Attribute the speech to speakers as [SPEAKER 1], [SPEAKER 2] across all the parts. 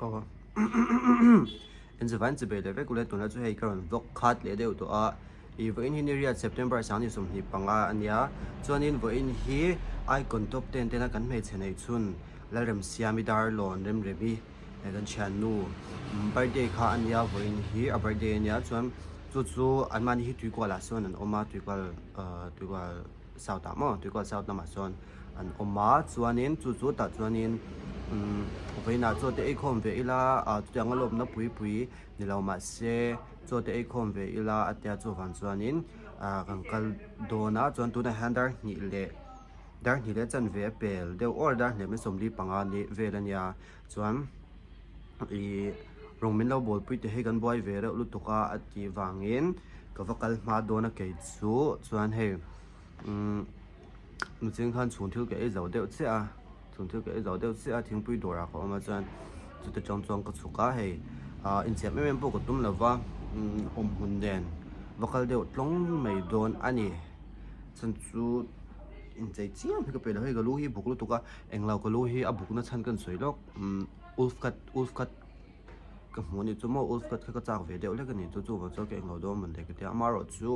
[SPEAKER 1] Aw Inzivain chi bei leh vek ule tunah chu hei ka rawn vlog khat leh deuh tawh a ih vawiin hi ni riat September 25 a nia chuanin vawiin hi Icon top ten tena kan hmeichhe neih chhun Lalremsiami Darlawn Remremi eh kan thiannu birthday kha a nia vawiin hi a birthday a nia chuan chu chu anmahni hi tuikual ah sawn an awm a tuikual ah tuikual South ah maw Tuikual South lamah sawn an awm a chuanin chu chu tah chuanin umm vawiinah chaw te ei khawm ve ila ah chutiang a lawmna pui pui ni lo mahse chaw te ei khawm ve ila a tia chuvang chuanin ah kan kal dawn a chuan tunah hian dar hnih leh dar hnih leh chanve a pel deuh awr dar hnih leh 45 ni vel a nia chuan ih rawng min lo bawlpui te hi kan buai ve reuh lutuk a a tih vangin ka va kal hma dawn a kei chu chuan hei umm nuching khan chhung thil ka ei zo deuh chiah a chhung thil ka ei zo deuh chiah a thingpui dawrah ka awm a chuan chuti tang chuan ka chhuk a hei ah insiam em em pawh ka tum lo va umm awmhmun nen va kal deuh tlawng mai dawn a ni chhan chu inchei chiam hi ka peih lo hei ka lu hi buk lutuk a englo ka lu hi a buk na chhan ka insawi lawk umm ulf cut ulf cut ka hmuh anih chu maw ulf cut kha ka chak ve deuh hlek ani chu chuvang chuan ka englo dawn mawn le ka tia amaherawhchu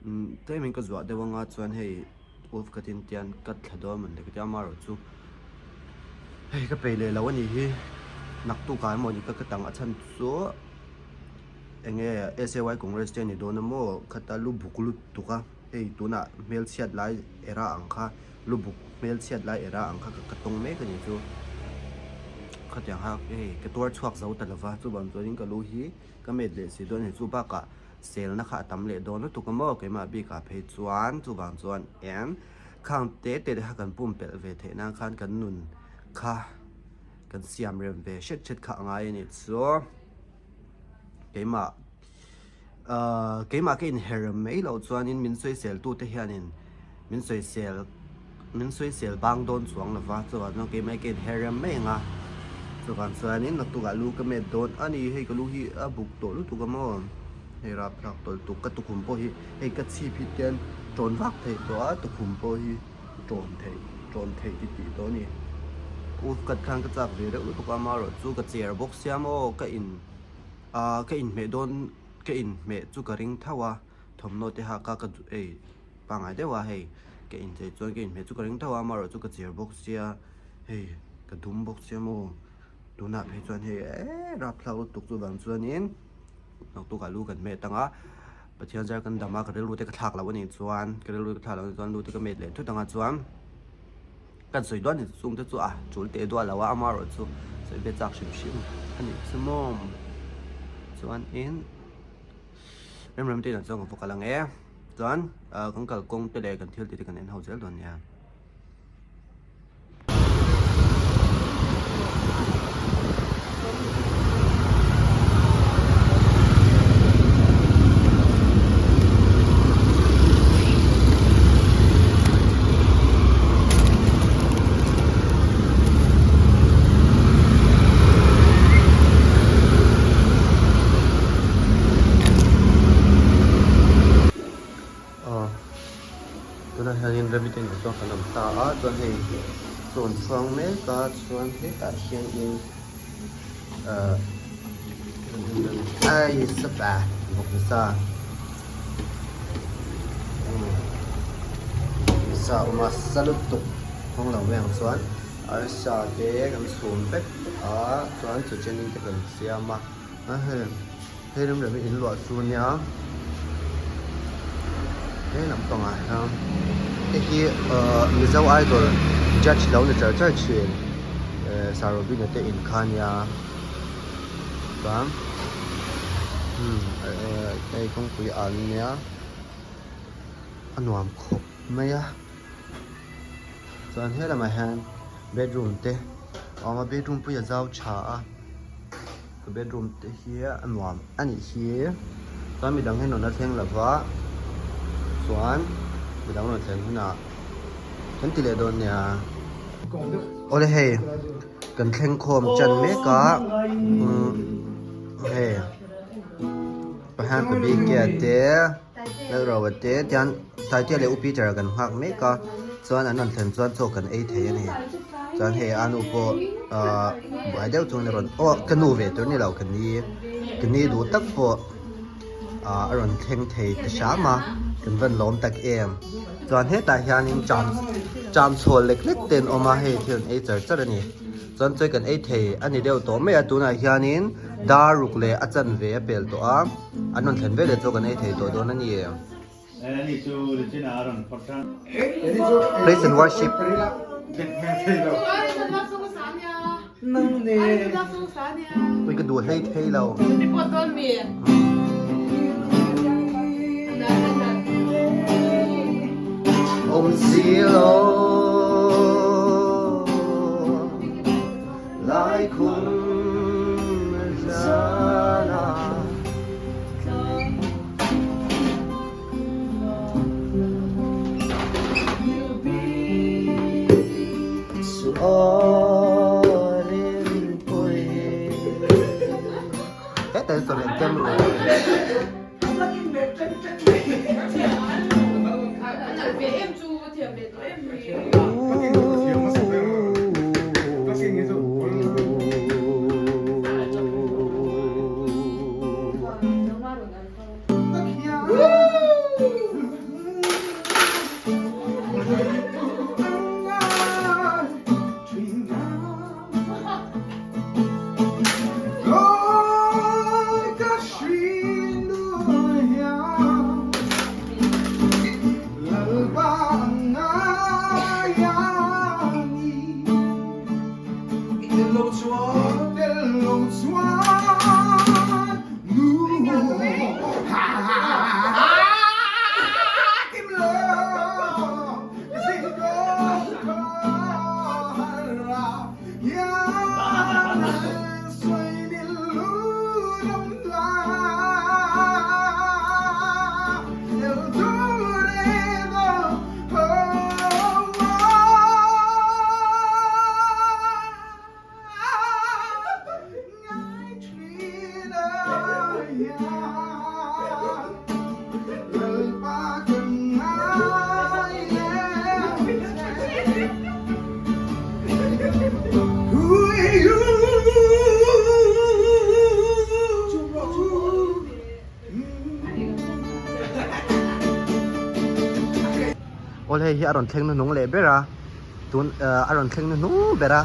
[SPEAKER 1] umm tlem in ka zuah deuh anga chuan hei ulf cut in tian cut thla dawn mawn le ka tia amaherawhchu hei ka peih leh lo anih hi naktuk ah emaw ni ka cut ang a chhan chu eng nge S_A_Y congress te ani dawn a maw khata lu buk lutuk a hei tunah hmelchhiat lai era ang kha. Lu buk hmel chhiat lai era ang kha ka tawng mek a ni chu. Khatiang kha hei ka tuar chhuak zo ta lova chuvang chuanin ka lu hi ka met leh si dawn a ni. Chu bakah selna kha a tam leh dawn lutuk a maw keimah bikah phei chuan chuvang chuan eng khang te te te kha kan pumpelh ve theih nan khan kan nun kha kan siam rem ve hret hret kha a ngai a ni chu. Keimah. Ahh keimah ka inher mai loh chuanin min sawisel tute hianin min sawisel min sawisel bang dawn chuang lova chuvang chuan keimah hi ka inher rem mai ang a chuvang chuanin naktukah lu ka met dawn a ni hei ka lu hi a buk tawh lutuk a maw hei rapthlak tawlh tuk ka tukhum pawh hi hei ka chhip hi te tawn vak theih tawh a tukhum pawh hi tawn theih tawn theih ti tih tawh a ni u cut khan ka chak ve reuh lutuk a amaherawhchu ka cher bawk sia maw ka in. Ahh ka inhmeh dawn ka inhmeh chu ka ring tho a thawmhnaw te hak a ka duh ei pangngai deuh a hei ka inchei chuan ka inhmeh chu ka ring tho a amaherawh chu ka cher bawk sia hei ka dum bawk sia maw tunah phei chuan hei eee rapthlak lutuk chuvang chuanin naktukah lu kan hmet ang a Pathian zar kan dam a ka rilru te ka thlak loh anih chuan ka rilru te ka thlak loh anih chuan lu te ka met leh thut ang a chuan. Kan sawi duah ni chung te chu a tul teh duah lo a, amaherawh chu sawi ve chak hrim hrim a nih chu maw. Chuan in rem rem te inah chuan ka va kal ang e. Chuan kan kalkawng te leh kan thil tih te kan en ho zel dawn nia. Aw tunah hianin Remi te nen chuan kan awm ta a chuan hei chawn chhuang mek a chuan hetah hianin ahh ai sapa vawksa sa awm a sa lutuk hawng lo mai ang chuan arsa te kan chhum vek a chuan chu chenin te kan siam a a hei hei rem rem hi in luah chu ania he lampangah hian hei hi ahh mizo idol judge lo ni char char thin eh Sarovina te in kha ania chuan umm hei kawngpui an nia a nuam khawp mai a chuan he lamah hian bedroom te a awm a bedroom pawh hi a zau tha a bedroom te hi a nuam a nih hi chuan midang hi an rawn la thleng lo va chuan midang rawn thlen hunah kan ti leh dawn nia awle hei kan thleng khawm chan mek a umm hei pahan pabike te Lalroa te tian Taitea leh U Peter a kan nghak mek a chuan an rawn thlen chuan chaw kan ei thei a ni chuan hei a nu pawh. Ahh buai deuh chuan a rawn aw ka nu ve tur ni lo ka ni ka ni duh tak pawh ahh a rawn thleng thei ta hram a kan van lawm tak em chuan hetah hianin cham cham chhawl lek lek te an awm a hei thil an ei char char a ni chuan chawi kan ei thei a ni deuh tawh mai a tunah hianin dar ruk leh a chanve a pel tawh a an rawn thlen veleh chu kan ei thei tawh dawn a ni. Praise and worship. Ui ka duh hlei thei lo. Awm si lo lai khum zana. Awl hei hi a rawn thleng hnuhnung leh ber a tun a rawn thleng hnuhnung ber a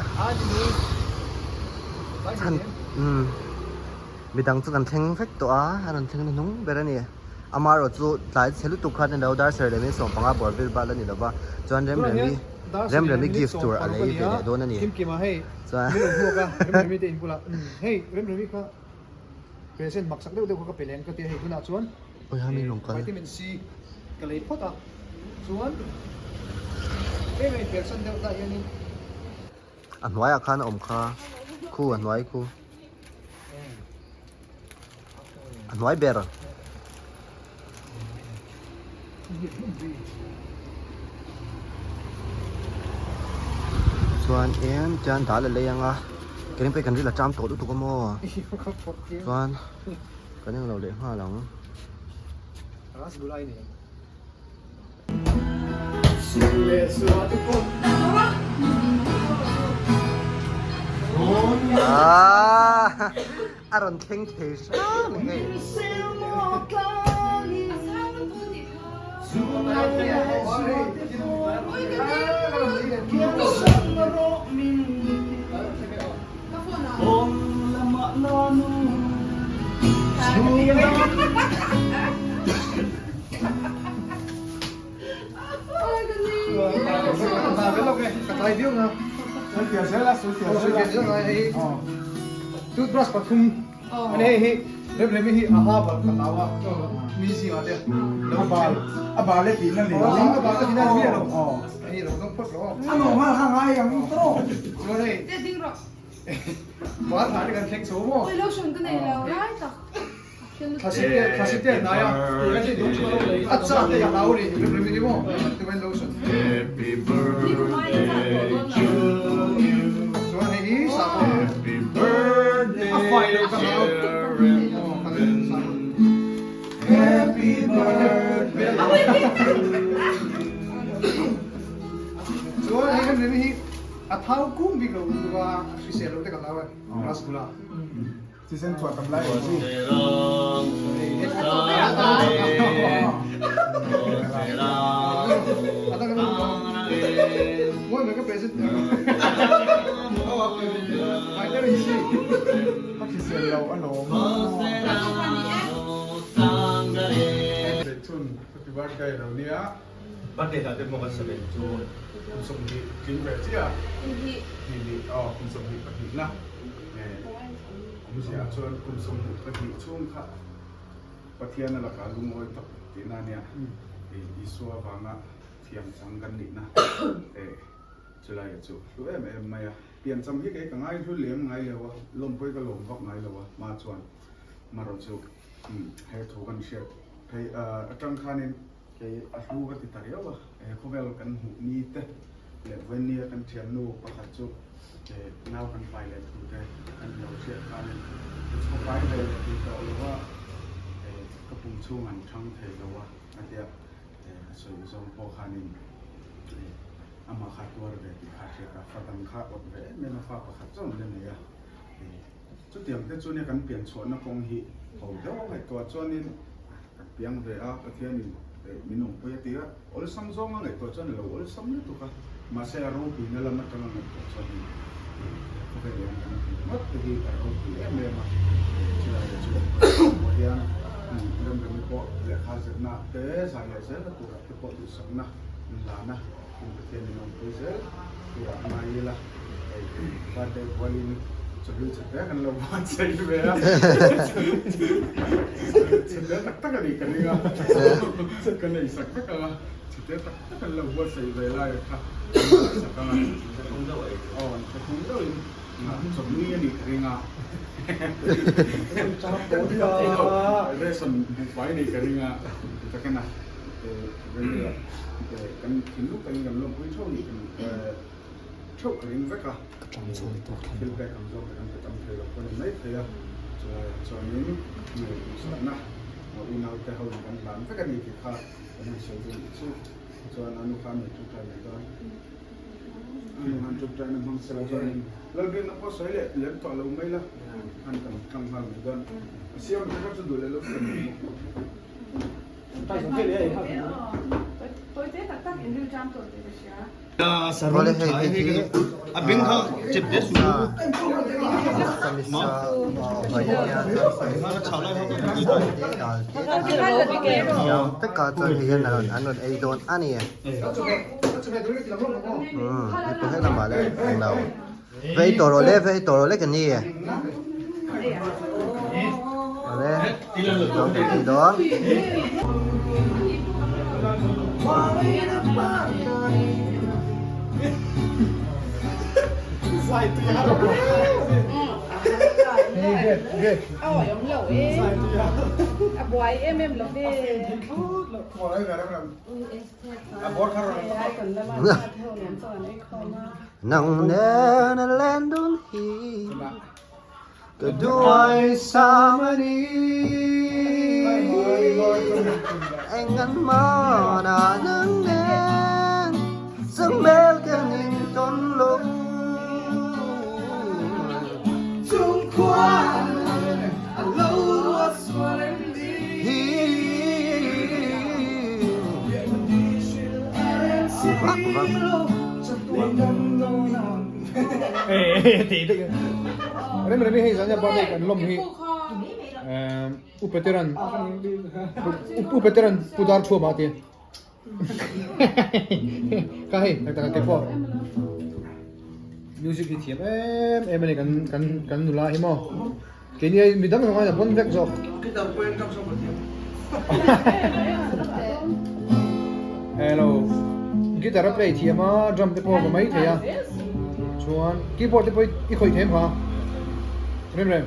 [SPEAKER 1] chhan umm midang chu kan thleng vek tawh a a rawn thleng hnuhnung ber a ni amaherawh chu tlai chhe lutuk khan a lo dar sarih leh 15 bawr vel bal a ni lova chuan Remremi Remremi gift tur a lei ve leh dawn a ni chuan
[SPEAKER 2] Present mak sak deuh deuh kha ka pe leh ang ka ti a hei tunah chuan vitamin C ka lei phawt a chuan eng a inpersan deuh tah hianin
[SPEAKER 1] a hnuaiah khan a awm kha khu a hnuai khu a hnuai ber. Chuan em chuan dal a lei anga keini pawh hi kan ril a ṭam tawh lutuk a maw chuan kan englo leh nghal ang. A rawn thleng thei hram hei.
[SPEAKER 2] Toothbrush pathum ani hei hi rem rem hi a ha bal ka hlau a mi zingah te
[SPEAKER 3] a bal a bal e tihna ni
[SPEAKER 2] lo a bal a tihna ni lo hei lo dawng phawt rawh
[SPEAKER 3] a nawm a ngai ang tawh
[SPEAKER 2] chuan hei bal thla te kan thleng chho maw
[SPEAKER 4] lotion ka nei lo lai tak
[SPEAKER 3] Happy birthday to you Happy birthday dear Happy birthday
[SPEAKER 2] A thau kung bik lo lutuk a, a hrisel lo te ka hlau e, rasgulla.
[SPEAKER 3] Thisen chhuah tam lai ang chu. A hrisel lo alawm. Chhun happy birthday lo nia. Birthday hla te pawh kan sa ve chu kum 20 tling ve chiah a. Hnih aw kum 22 na. Awmzia chuan kum 22 chhung kha Pathian a lakah lungawi tawp tihna a nia. Isua avanga thiam chang kan nihna chulaiah chu hlu em em mai a. Piancham hi kei ka ngai hlu lem ngai lo a, lawmpui ka lawm vak ngai lo a, hma chuan marawh chu he thu kan hriat phei atang khanin kei a hlu ka ti ta riau a, he khawvel kan hmuh ni te leh vawinia kan thiannu pakhat chu nau kan pai leh thu te kan lo hriat khanin ka chhawpai ve leh tih tawh lo a, ka pum chhung an thang thei lo a a tia a sawi zawng pawh khanin. Amah kha tuar ve tih kha a hriat a, fa dang kha awt ve em em a, fa pakhat chauh an la nei a. Chutiang te chu nia kan pian chhuahna kawng hi ho deuh a ngaihtuah chuanin kan piang ve a, Pathianin min awmpui a ti a, awlsam zawng a ngaihtuah chuan a lo awlsam lutuk a, mahse a ropuina lam atanga ngaihtuah chuanin khawvel hian kan hmu ngawt te hi a ropui em em a, chulaiah chuan pawh hian remremi pawh lehkha zirna te zai leh zel a turah te pawh duhsakna Lana in Pathian in awmpui zel tur ah ngai ila hei birthday pualin chawhlui chhete kan lo buatsaih ve a chhete tak tak a nih ka ring a ka nei sak vek ang a chhete tak tak an lo buatsaih ve lai kha an sak ang a aw an thlathung deuhin chawhlui a nih ka ring a ration buhfai a nih ka ring a takena Kan thinlung takin kan lawmpui theuh nih kan theuh ka ring vek a, thil pek ang zawk te kan pe tam thei lo pawh a ni mai thei a, chulaiah chuanin duhsakna unaute ho in kan hlan vek a ni tih kha kan han sawi duh nih chu, chuan a nu kha a nei ṭawngṭai mai dawn, a nu han ṭawngṭaina hmang sela chuanin Lalbiakna pawh sawi leh lem tawh lo mai la, han kan tlang nghal mai dawn, a siam te kha chu duh leh lo siam mai bawk.
[SPEAKER 1] Awle hei te hi veka chuan hei hian an rawn ei dawn a ni umm he lamah leh englo vei tawh rawh le vei tawh rawh le ka ni awle dawn ka ti dawn. Nang nen a len dun hi ka duai sam a ni Eng an man a nang nen Zang mel kan in tawn lo Chung khua a lo ruat sual em ni Vak vak.
[SPEAKER 2] Rem rem hi hei zan birthday kan lawm hi U Peteran U Peteran Pu Dar Thuama a ti Ka hei tak tak pawh music hi thiam em em a ni kan kan kan nula hi maw keini ai midang zawng aiin a bon vek zawk hello guitar a play thiam a drum te pawh a va mai thei a chuan keyboard te pawh i khawih thei em kha rem rem.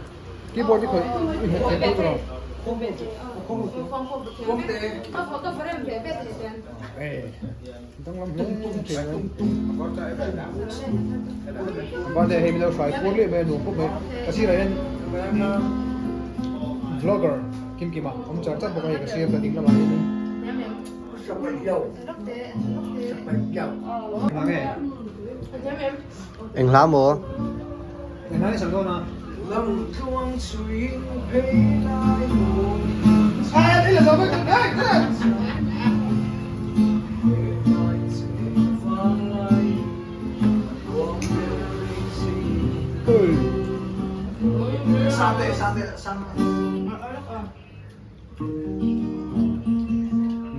[SPEAKER 2] Keyboard i khawih i hmet thei tawh tawh. Danglam hle thei mai. Vate hei min lo hrai puar leh mai a nuam khawp mai. Ka sirah hian vlogger Kim Kima awm char char bawk a hei ka sir ka ding lamah hianin. Mange.
[SPEAKER 1] Eng hla maw?
[SPEAKER 2] Eng hla nge sak dawn a?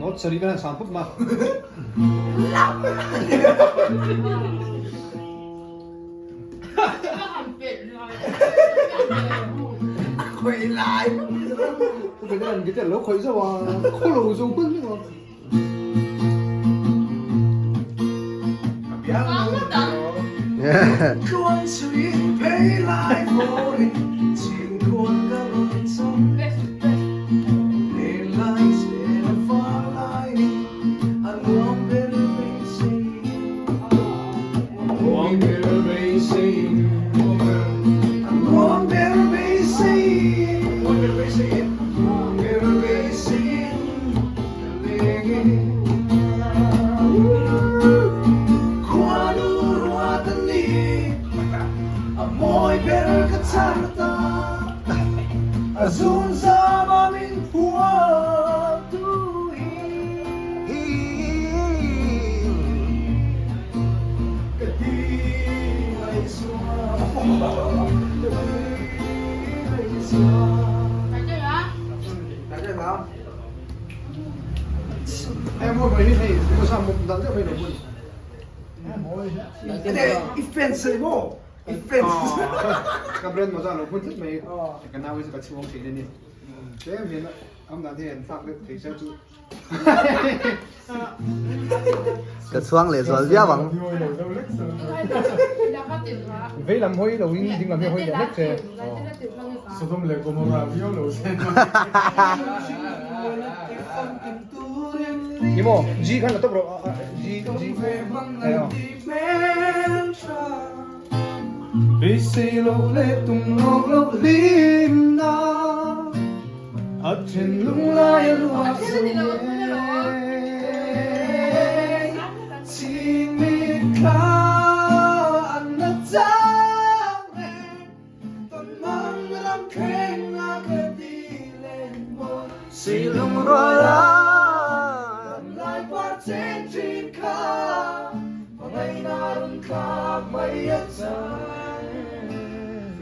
[SPEAKER 2] Note sarih kan han sang phawt ma. Ka kan guitar lo khawih zauh a, khaw lo zo hman vek a. Ka brand mawza lo hmun tlat mai ka nau hi chu ka chhuang thin a ni tlem hian am dan hi an thlak deuh thei sia chu
[SPEAKER 1] Ka chhuang leh zual viau ang.
[SPEAKER 2] Vei lam hawi lo in ding lam hi a hawi leh hlek che.
[SPEAKER 3] Sodom leh Gomorrah viau lo se.
[SPEAKER 2] Ni maw G khan la tawp rawh G G hei aw.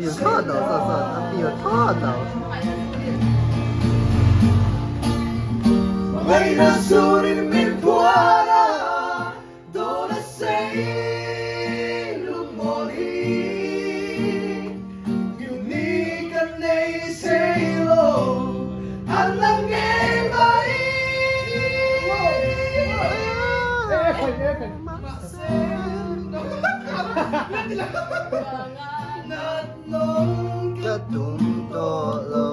[SPEAKER 1] Feel thlawt lo saw saw a feel thlawt lo. Ka tum tawh lo.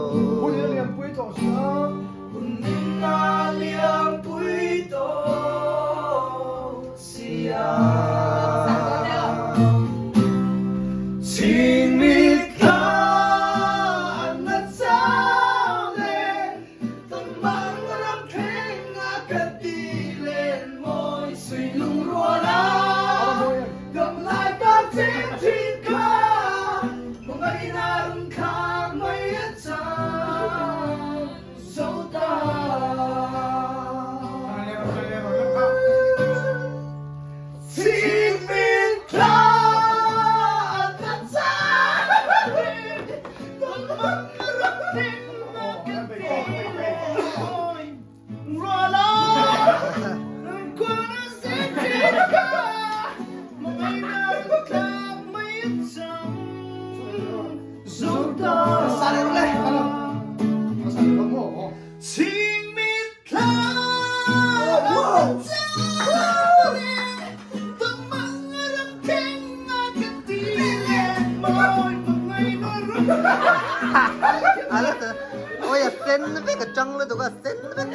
[SPEAKER 1] Ôi a sen vek a chang lutuk a sen vek.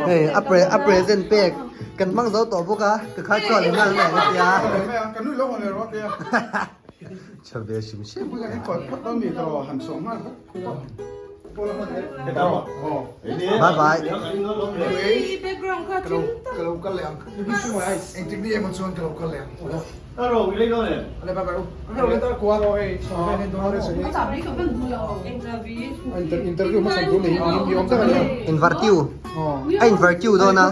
[SPEAKER 1] Hei a pre a present pek kan hmang zo tawh bawk a ka khai chhuah leh nghal mai ang a tia. Tha ve hrim hrim. Bye bye. Invertiu a invertiu dawn a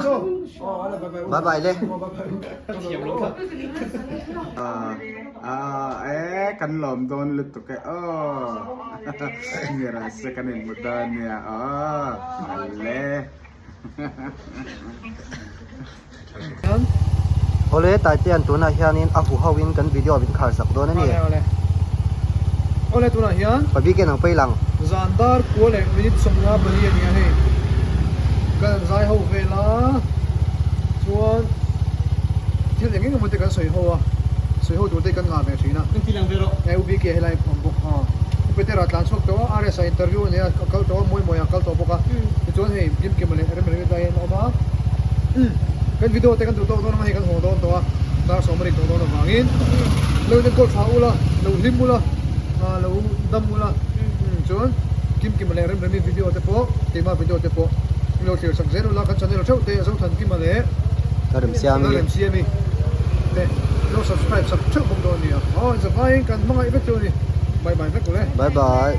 [SPEAKER 1] bye bye le.
[SPEAKER 3] E kan lawm dawn lutuk e aw mira se kan inhmu dawn nia aw le.
[SPEAKER 1] Awle Taitean tunah hianin a hu ho in kan video min khar sak dawn a ni.
[SPEAKER 2] Awle awle. Awle tunah hian.
[SPEAKER 1] Pabik in ang pei lang.
[SPEAKER 2] Zan dar kua leh minute 54 a ni a hei. Kan zai ho vel a chuan thil eng eng emaw te kan sawi ho a sawi ho tur te kan ngah ve thin a.
[SPEAKER 5] Kan ti lang ve rawh.
[SPEAKER 2] E UBK helai awm bawk a. Petera tlan chhuak tawh a RS ah interview a nei a a kal tawh a mawi mawi ah a kal tawh bawk a. Tichuan hei Kimkima leh Remremi tlai hian a awm a, kan video te kan duh tawk dawn anga hei kan haw dawn tawh a, dar sawm a rik tawh dawn avangin lo in enkawl tha ula, lo hlim ula, lo dam ula, chuan Kimkima leh Remremi video te pawh keimah video te pawh in lo thlir sak zel ula, kan channel theuh te Zothankima leh Lalremsiami te lo subscribe sak theuh bawk dawn a nia, aw inzavaiin kan hmangaih vek chu a ni, bye bye vek ule.
[SPEAKER 1] Bye bye.